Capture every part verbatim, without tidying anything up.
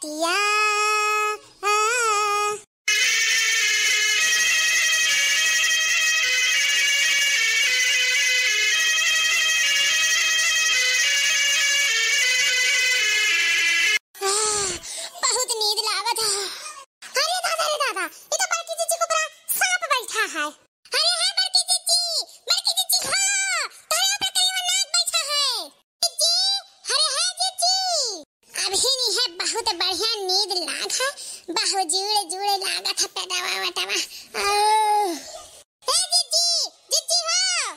तिया, आ। बहुत नींद लागत है। अरे दादा रे दादा, ये तो बड़की जिज्जी के ऊपरा सांप बैठा है। अरे है बड़की जिज्जी, बड़की जिज्जी हो, तोहरे ऊपर करिया नाग बैठा है। जिज्जी, अरे है जिज्जी। अभी नहीं है, बहुत बढ़िया नींद लाग है, बहुत जुड़े जुड़े लागत है पेटवा वेटवा। ओ। ए जिज्जी, जिज्जी हो।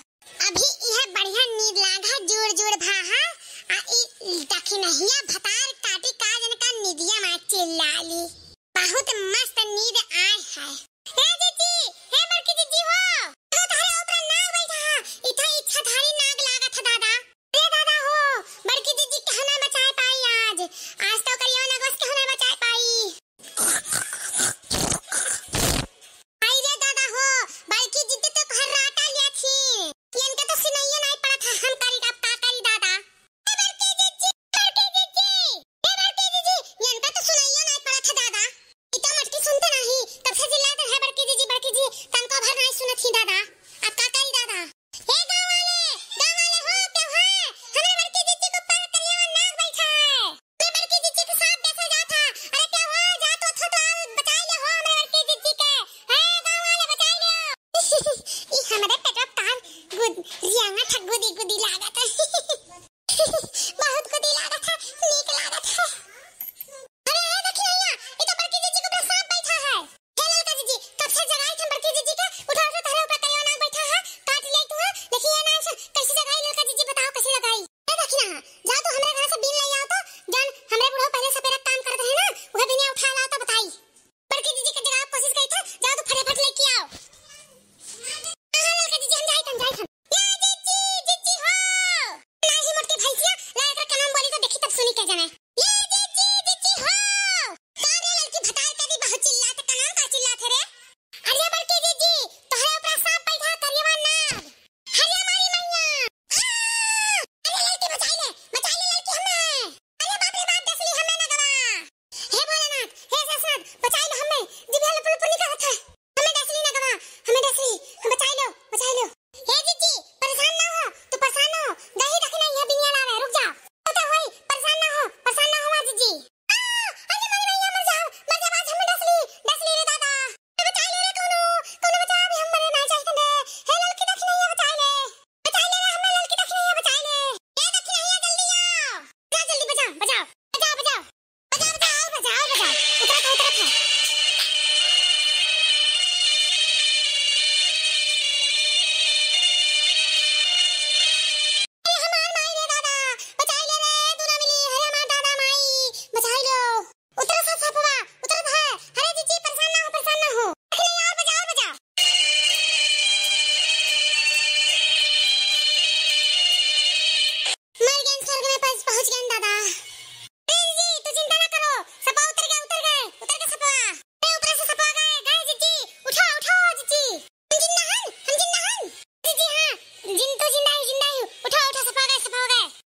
अभी यह बढ़िया नींद लाग है, जुड़ जुड़ भा है, आ ई दखिनहिया भतार काटी का जन का निदिया मा चिल्लाली। बहुत मस्त नींद आए है।